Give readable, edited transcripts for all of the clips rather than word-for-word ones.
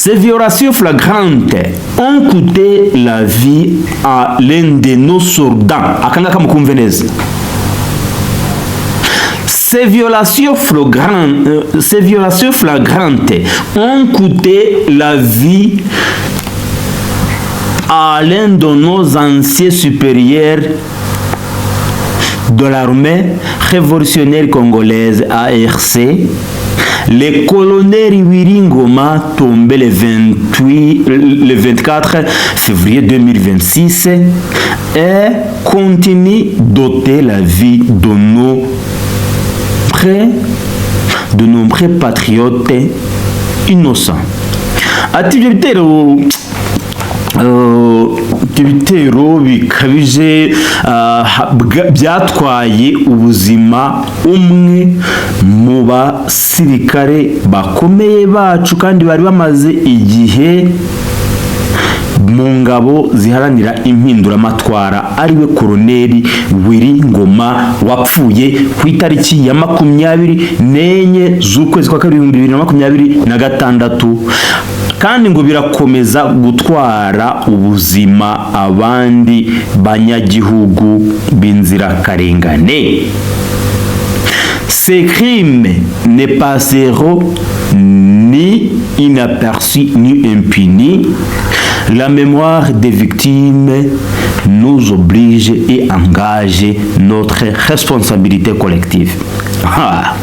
Ces violations flagrantes ont coûté la vie à l'un de nos soldats. Aka ngaka mukumve neza. Ces violations flagrantes ont coûté la vie à l'un de nos anciens supérieurs de l'armée révolutionnaire congolaise ARC, le colonel Willy Ngoma, tombé le 28, le 24 février 2026 et continue d'ôter la vie de nombreux patriotes innocents. Ati ibyo bitero bikabije byatwaye ubuzima umwe mu basirikare bakomeye bacu kandi bari bamaze igihe mu ngabo ziharanira impinduramatwara, ariwe Koroneri Willy Ngoma, wapfuye ku itariki ya 24 z'ukwezi kwa kabiri 2026, kandi ngo birakomeza gutwara ubuzima abandi banyagihugu b'inzirakarengane. Ces crimes ne passeront ni inaperçus ni impunis. La mémoire des victimes nous oblige et engage notre responsabilité collective. Ha.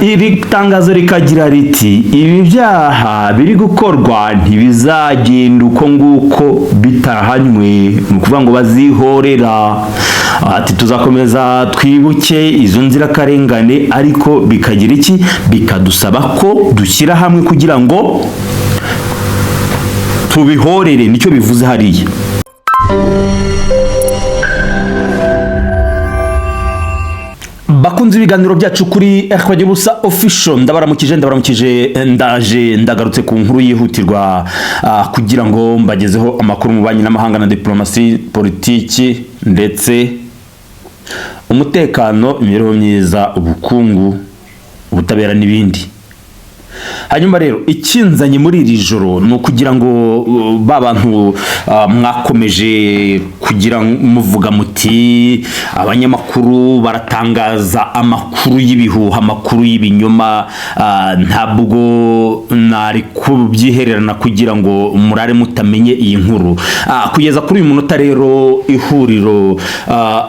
Iri tangazo rikagira riti: ibi byaha biri gukorwa ntibizagenda uko nguko bitahanywe. Ni ukuvuga ngo bazihorera. Ati tuzakomeza twibuke izo nzirakarengane, ariko bikagira iki? Bikadusaba ko dushyira hamwe kugira ngo tubihorere. Nicyo bivuze hariya. Bakunze ibiganiro byacu kuri Busa Official, ndabaramukije, ndabaramukije. Ndaje, ndagarutse ku nkuru yihutirwa kugira ngo mbagezeho amakuru mu banki n'amahanga na diplomasi, politiki ndetse umutekano, imibereho myiza, ubukungu, ubutabera n'ibindi. Hanyuma rero ikinzanye muri iri joro ni ukugira ngo ba bantu mwakomeje kugira muvuga muti abanyamakuru baratangaza amakuru y'ibihuha, amakuru y'ibinyoma, ntabwo nari kubyihererana kugira ngo murare mutamenye iyi nkuru. Kugeza kuri uyu munota rero, ihuriro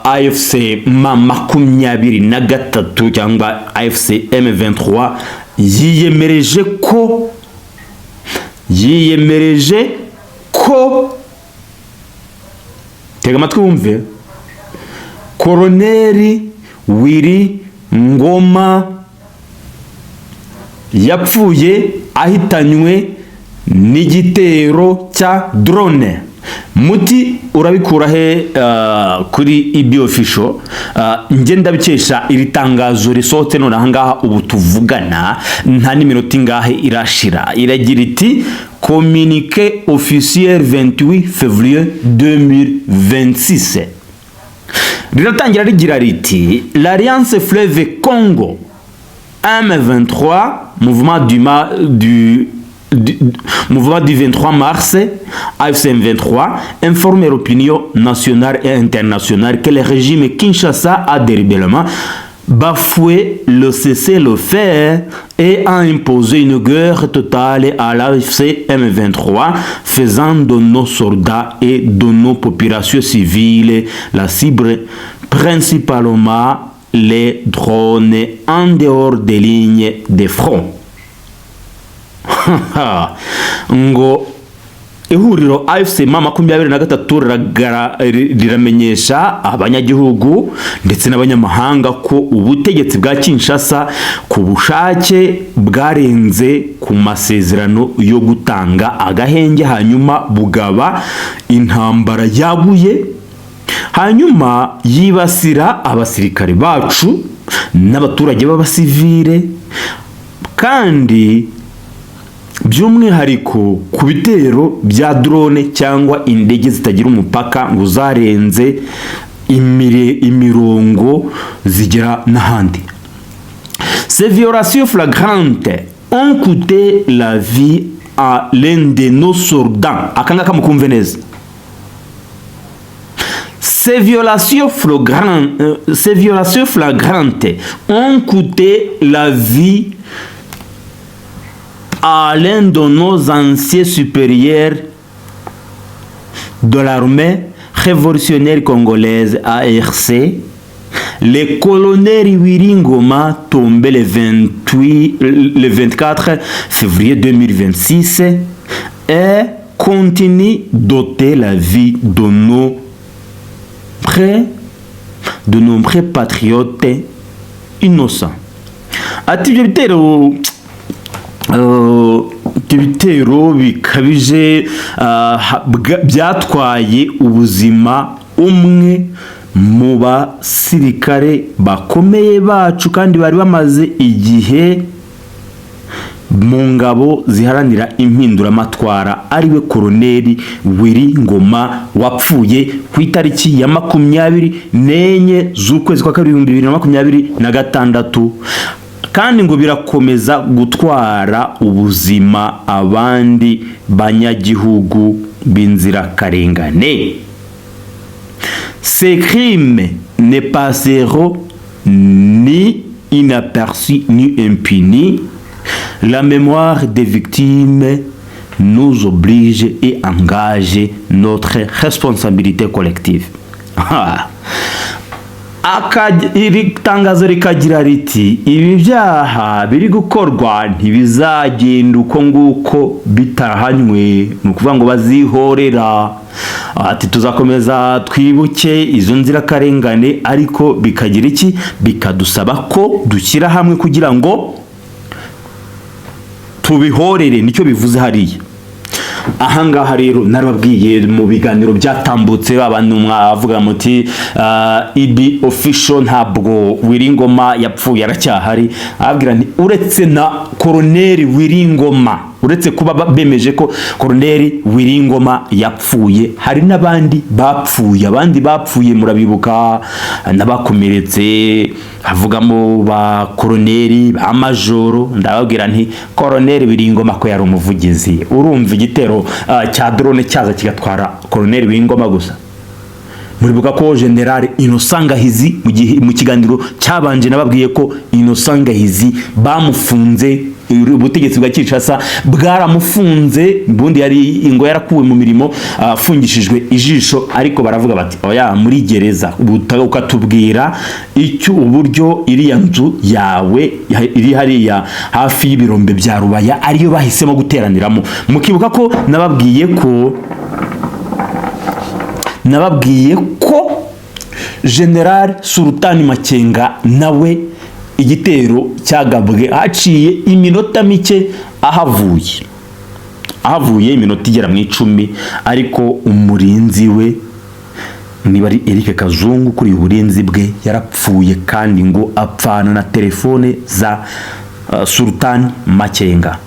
AFC M23 cyangwa AFC M23 yiyemereje ko, tega amatwi wumve, Koroneri Willy Ngoma yapfuye ahitanywe n'igitero cya drone. Muti urabikura he kuri Ibi Official? Njye ndabikesha iri tangazo risohotse none ahangaha ubu tuvugana, nta n'iminota ingahe irashira. Iragira iti: "Communiqué officiel 28 février 2026." Riratangira rigira riti: "L'Alliance Fleuve Congo M23, mouvement du 23 mars, AFC M23, informe l'opinion nationale et internationale que le régime Kinshasa a délibérément bafoué le cessez-le-feu et a imposé une guerre totale à l'AFC M23, faisant de nos soldats et de nos populations civiles la cible, principalement les drones en dehors des lignes de front." Ngo ihuriro AFC M23 riramenyesha abanyagihugu ndetse n'abanyamahanga ko ubutegetsi bwa Kinshasa ku bushake bwarenze ku masezerano yo gutanga agahenge, hanyuma bugaba intambara yaguye, hanyuma yibasira abasirikare bacu n'abaturage b'abasivile, kandi by'umwihariko ku bitero bya drone cyangwa indege zitagira umupaka, ngo zarenze imirongo zigera n'ahandi. "Ces violations flagrantes ont coûté la vie ont coûté la vie à l'un de nos soldats. Akangaka mukumve neza. Ces violations flagrantes ont coûté la vie à l'un de nos anciens supérieurs de l'armée révolutionnaire congolaise ARC, le colonel Willy Ngoma, tombé le 28, le 24 février 2026 et continue d'ôter la vie de nombreux patriotes innocents. Ati ibyo bitero bikabije byatwaye ubuzima umwe mu basirikare bakomeye bacu kandi bari bamaze igihe mu ngabo ziharanira impinduramatwara, ariwe Koroneri Willy Ngoma, wapfuye ku itariki ya 24 z'ukwezi kwa kabiri 2026, kandi ngo birakomeza gutwara ubuzima abandi banyagihugu b'inzirakarengane. Ces crimes ne passeront ni inaperçus ni impunis. La mémoire des victimes nous oblige et engage notre responsabilité collective. Ah. Iri tangazo rikagira riti: "Ibi byaha biri gukorwa ntibizagenda uko nguko bitahanywe." Ni ukuvuga ngo bazihorera. Ati tuzakomeza twibuke izo nzirakarengane, ariko bikagira iki? Bikadusaba ko dushyira hamwe kugira ngo tubihorere. Nicyo bivuze hariya. Ahangaha rero narababwiye mu biganiro byatambutse, abantu mwavuga muti ibi official, ntabwo Willy Ngoma yapfuye, aracyahari. Ababwira nti uretse na Koroneri Willy Ngoma, uretse kuba bemeje ko Koroneri Willy Ngoma yapfuye, hari n'abandi bapfuye. Abandi bapfuye murabibuka, n'abakomeretse, havugamo ba koroneri, ba majoro. Ndababwira nti Koroneri Willy Ngoma ko yari umuvugizi, urumva igitero cya drone cyaza kigatwara Koroneri Willy Ngoma gusa? Muribuka ko General Innocent Gahizi, mu gihe mu kiganiro cyabanje nababwiye ko Innocent Gahizi bamufunze, ubutegetsi bwa Kinshasa bwaramufunze. Ubundi yari ingo yarakuwe mu mirimo, afungishijwe ijisho, ariko baravuga bati: "Oya, muri gereza ukatubwira icyo uburyo iriya nzu yawe iri hariya hafi y'ibirombe bya Rubaya ariyo bahisemo guteraniramo." Mukibuka ko nababwiye ko General Sultani Makenga nawe igitero cyagabwe haciye iminota mike ahavuye, iminota igera mu 10, ariko umurinzi we, niba ari Eric Kazungu, kuri uburinzi bwe yarapfuye, kandi ngo apfana na telefone za Sultani Makenga.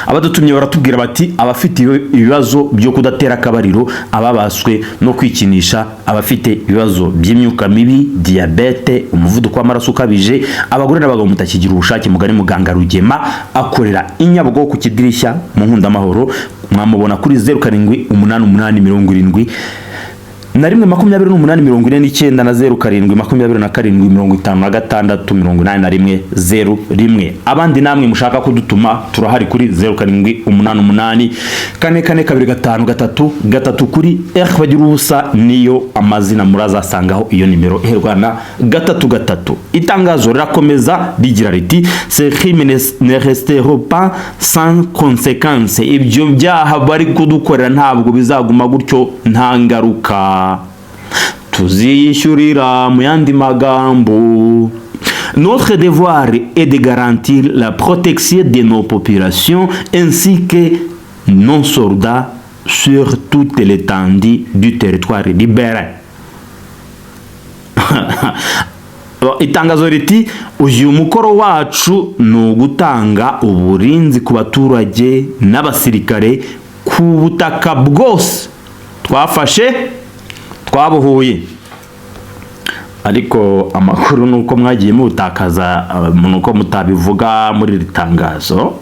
Abadutumye baratubwira bati abafite ibibazo byo kudatera akabariro, ababaswe no kwikinisha, abafite ibibazo by'imyuka mibi, diyabete, umuvuduko w'amaraso ukabije, abagore n'abagabo mutakigira ubushake, mugari muganga Rugema. Akorera i Nyabugogo ku kidirishya mu Nkundamahoro. Mwamubona kuri 0788 7128 49 na 0727568101. Abandi namwe mushaka kudutuma, turahari kuri 0788442533 kuri R bagira ubusa, niyo amazina murazasangaho iyo nimero iherwa na 33. Itangazo rirakomeza rigira riti: "Ces crimes ne resteront pas sans conséquence." Ibyo byaha bari kudukorera ntabwo bizaguma gutyo nta ngaruka, tuziyishyurira. Mu yandi magambo, notre devoir est de garantir la protection de nos populations ainsi que nos soldats sur toute l'étendue du territoire libéré. Itangazo riti uyu mukoro wacu ni ugutanga uburinzi ku baturage n'abasirikare ku butaka bwose twafashe, twabohoye. Ariko amakuru ni uko mwagiye mutakaza, ni uko mutabivuga muri iri tangazo.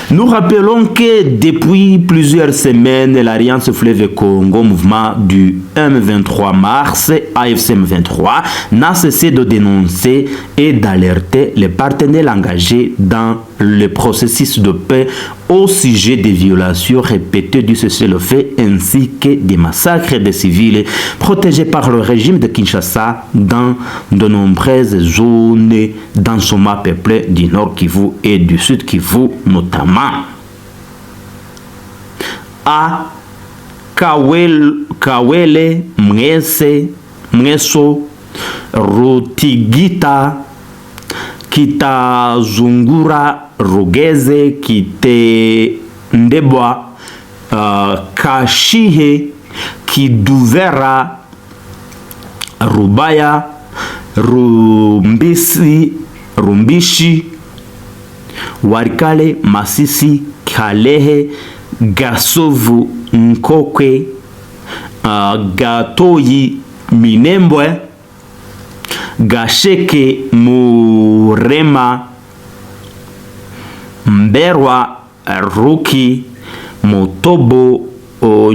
Nous rappelons que depuis plusieurs semaines, l'Alliance Fleuve Congo, mouvement du M23 mars, AFC M23, n'a cessé de dénoncer et d'alerter les partenaires engagés dans le processus de paix au sujet des violations répétées du cessez-le-feu ainsi que des massacres de civils protégés par le régime de Kinshasa dans de nombreuses zones densément peuplées du Nord Kivu et du Sud Kivu notamment. À Kawele, Mwese, Mweso, Rutigita, Kitazungura, Rugeze, Kitendebwa, Kashihe, Kiduvera, Rubaya, Rumbisi, Rumbishi, Walikale, Masisi, Kalehe, Gasovu, Nkokwe, Gatoyi, Minembwe, Gasheke, Murema, Mberwa, Ruki, Mutobo,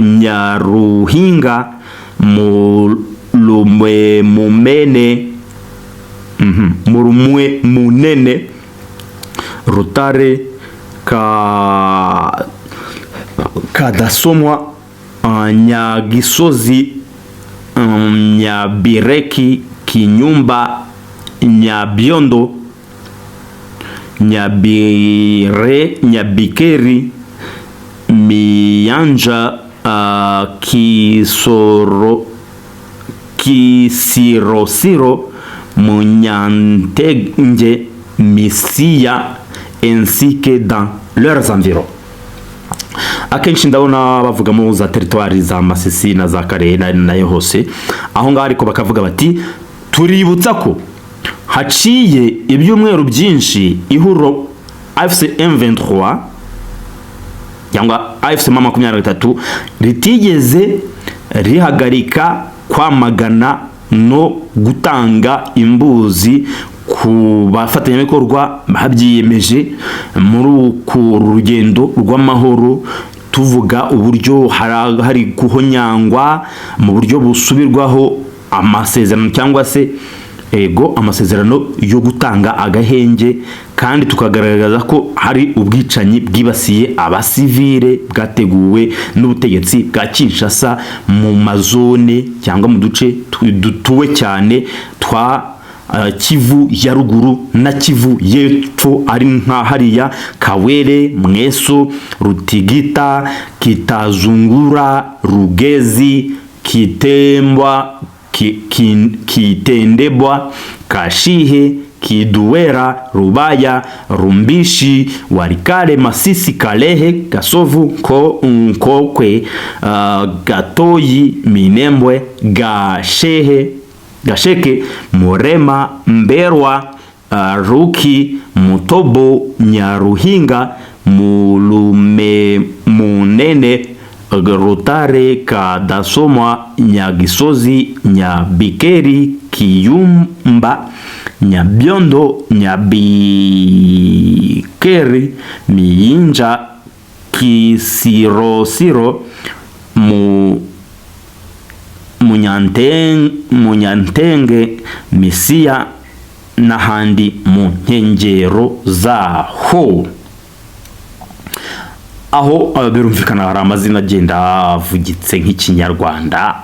Nyaruhinga, Mulumwe Mumene, Murumwe Munene, Rutare, Kadasomwa, Nyagisozi, Nyabireki, Kinyumba, Nyabiondo, Nyabire, Nyabikeri, Miyanja, Kisoro, Kisirosiro, Munyantenge, Misiya, ainsi que dans leurs environs. Akenshi ndabona bavugamo za teritwari za Masisi na za Kalehe nayo hose aho ngaho, ariko bakavuga bati tuributsa ko haciye ibyumweru byinshi ihuriro AFC M23 cyangwa AFC M23 ritigeze rihagarika kwamagana no gutanga imbuzi ku bafatanyabikorwa babyiyemeje muri uku rugendo rw'amahoro, tuvuga uburyo hari guhonyangwa mu buryo busubirwaho amasezerano cyangwa se ego amasezerano yo gutanga agahenge, kandi tukagaragaza ko hari ubwicanyi bwibasiye abasivile bwateguwe n'ubutegetsi bwa Kinshasa mu mazone cyangwa mu duce dutuwe cyane twa Kivu ya ruguru na Kivu y'epfo, ari nka hariya Kawere, Mweso, Rutigita, Kitazungura, Rugezi, Kitembwa, Kitendebwa, Kashihe, Kiduwera, Rubaya, Rumbishi, Walikale, Masisi, Kalehe, Gasovu, Nkokwe, Gatoyi, Minembwe, Gashehe, Gasheke, Murema, Mberwa, Ruki, Mutobo, Nyaruhinga, Mulume Munene, Rutare, Kadasomwa, Nyagisozi, Nyabikeri, Kiyumba, Nyabiondo, Nyabikeri, Miyinja, Kisirosiro, Munyantenge, Misiya n'ahandi mu nkengero zaho. Aho birumvikana hari amazina agenda avugitse nk'Ikinyarwanda,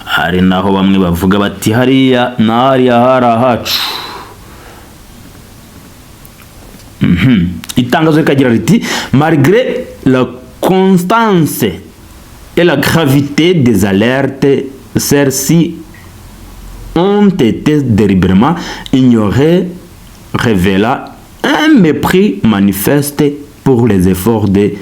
hari naho bamwe bavuga bati hariya na hariya hari ahacu. Itangazo rikagira riti: "Malgré la constance et la gravité des alertes, celles-ci ont été délibérément ignorées, révélant un mépris manifeste pour les efforts de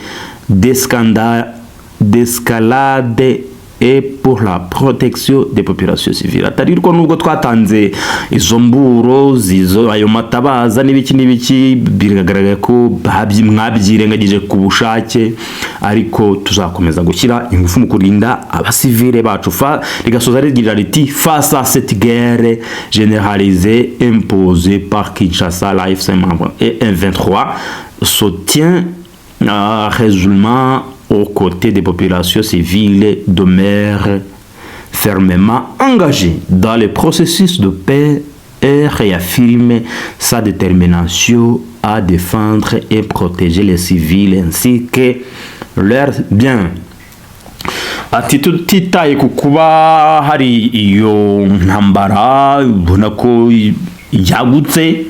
d'escalade Et pour la protection des populations civiles. Atari ko nubwo twatanze izo mburo zizo, ayo matabaza n'ibiki n'ibiki, biragaragara ko mwabyirengagije ku bushake, ariko tuzakomeza gushyira ingufu mu kurinda abasivile bacu. Fa rigasoza rigira riti: "Face à cette guerre généralisée imposée par Kinshasa, l'AFC et M23 se tient résolument aux côtés des populations civiles, demeure fermement engagé dans le processus de paix et réaffirme sa détermination à défendre et protéger les civils ainsi que leurs biens." Ati tutitaye ku kuba hari iyo ntambara ubona ko yagutse,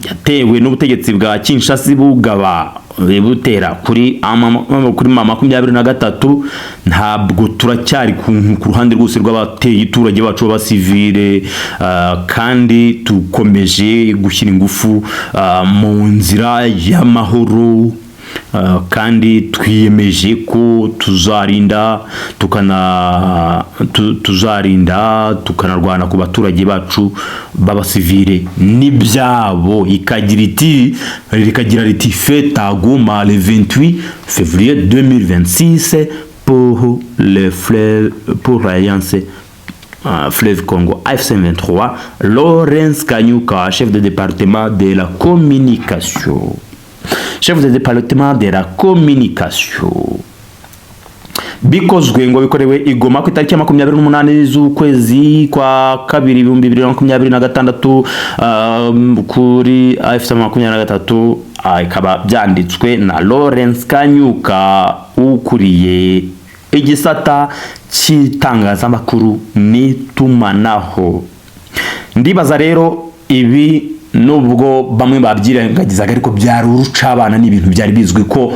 yatewe n'ubutegetsi bwa Kinshasa, bugaba butera kuri M23, ntabwo turacyari ku ruhande rwose rw'abateye iturage bacu b'abasivile, kandi dukomeje gushyira ingufu mu nzira y'amahoro, kandi twiyemeje ko tuzarinda tukanarwana ku baturage bacu b'abasivile n'ibyabo. Ikagira iti, rikagira riti: "Fait à Goma le 28 février 2026 pour le fleuve, pour l'Alliance Fleuve Congo AFC 23, Lawrence Kanyuka, chef de département de la communication." Chef de département de la communication. Bikozwe ngo bikorewe i Goma ku itariki ya 28 z'ukwezi kwa kabiri 2026, kuri AFC 23, ikaba byanditswe na Lawrence Kanyuka, ukuriye igisata cy'itangazamakuru n'itumanaho. Ndibaza rero ibi, nubwo bamwe babyirengagizaga, ariko byari urucabana, n'ibintu byari bizwi ko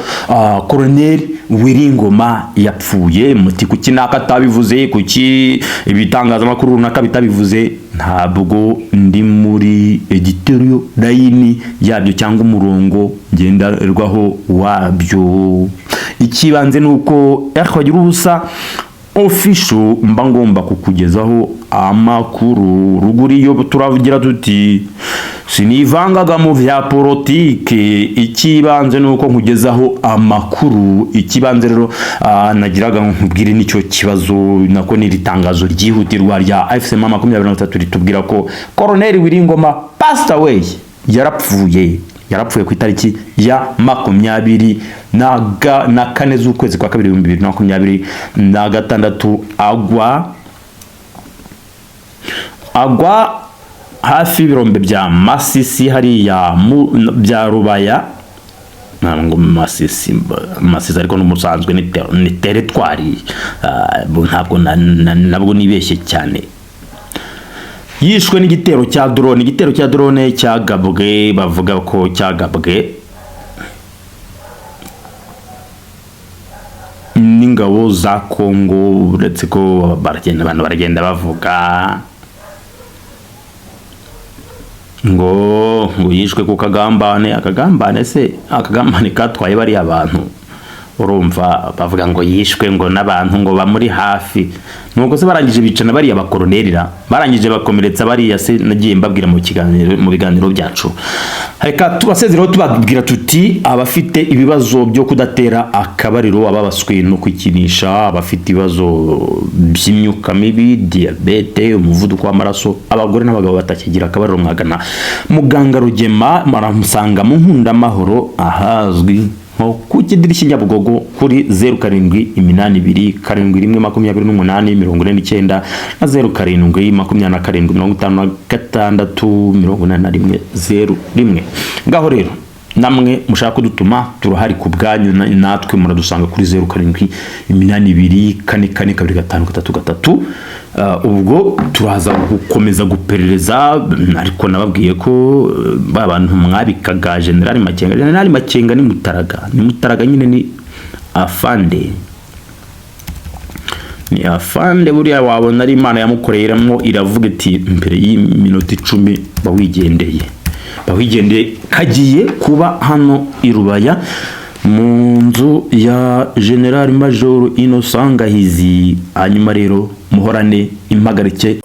Colonel Willy Ngoma yapfuye. Muti kuki naka atabivuze? Kuki ibitangazamakuru runaka bitabivuze? Ntabwo ndi muri editorial line yabyo cyangwa umurongo ngenderwaho wabyo. Ikibanze ni uko bagira ubusa official, mba ngomba kukugezaho amakuru. Ruguru iyo turavugira tuti sinivangaga mu vya politike, ikibanze ni uko nkugezaho amakuru. Ikibanze rero nagiraga nkubwire nicyo kibazo, nako ni iri tangazo ryihutirwa rya AFC M23 ritubwira ko Colonel Willy Ngoma passed away, yarapfuye. Yarapfuye ku itariki ya 24 z'ukwezi kwa kabiri 2026, agwa hafi y'ibirombe bya Masisi hariya bya Rubaya. Ntabwo Masisi, Masisi ariko n'umusanzwe ni teritwari, ntabwo nabwo nibeshye cyane. Yishwe n'igitero cya drone, igitero cya drone cyagabwe, bavuga ko cyagabwe n'ingabo za Kongo, uretse ko baragenda, abantu baragenda bavuga ngo yishwe ku kagambane. Akagambane se, akagambane katwaye bariya bantu? Urumva bavuga ngo yishwe ngo n'abantu ngo bamuri hafi, nuko se barangije bicana bariya bakoroneri, barangije bakomeretsa bariya se nagiye mbabwira mu kiganiro, mu biganiro byacu. Reka tubasezeraho tubabwira tuti abafite ibibazo byo kudatera akabariro, ababaswe no kwikinisha, abafite ibibazo by'imyuka mibi, diyabete, umuvuduko w'amaraso, abagore n'abagabo batakigira akabariro, mwagana muganga Rugema. Muramusanga mu Nkundamahoro, ahazwi nko ku kidirishya Nyabugogo, kuri 0782712849 na 0727568101. Ngaho rero namwe mushaka kudutuma, turahari ku bwanyu. Natwe muradusanga kuri 0782442533. Ubwo turaza gukomeza guperereza, ariko nababwiye ko ba bantu mwabikaga General Makenga, General Makenga ni Mutaraga, ni Mutaraga nyine, ni afande, ni afande. Buriya wabona ari Imana yamukoreyemo, iravuga iti mbere y'iminota 10 bawigendeye, bawigendeye. Kagiye kuba hano i Rubaya mu nzu ya General Major Innocent Gahizi. Hanyuma rero muhorane impagarike.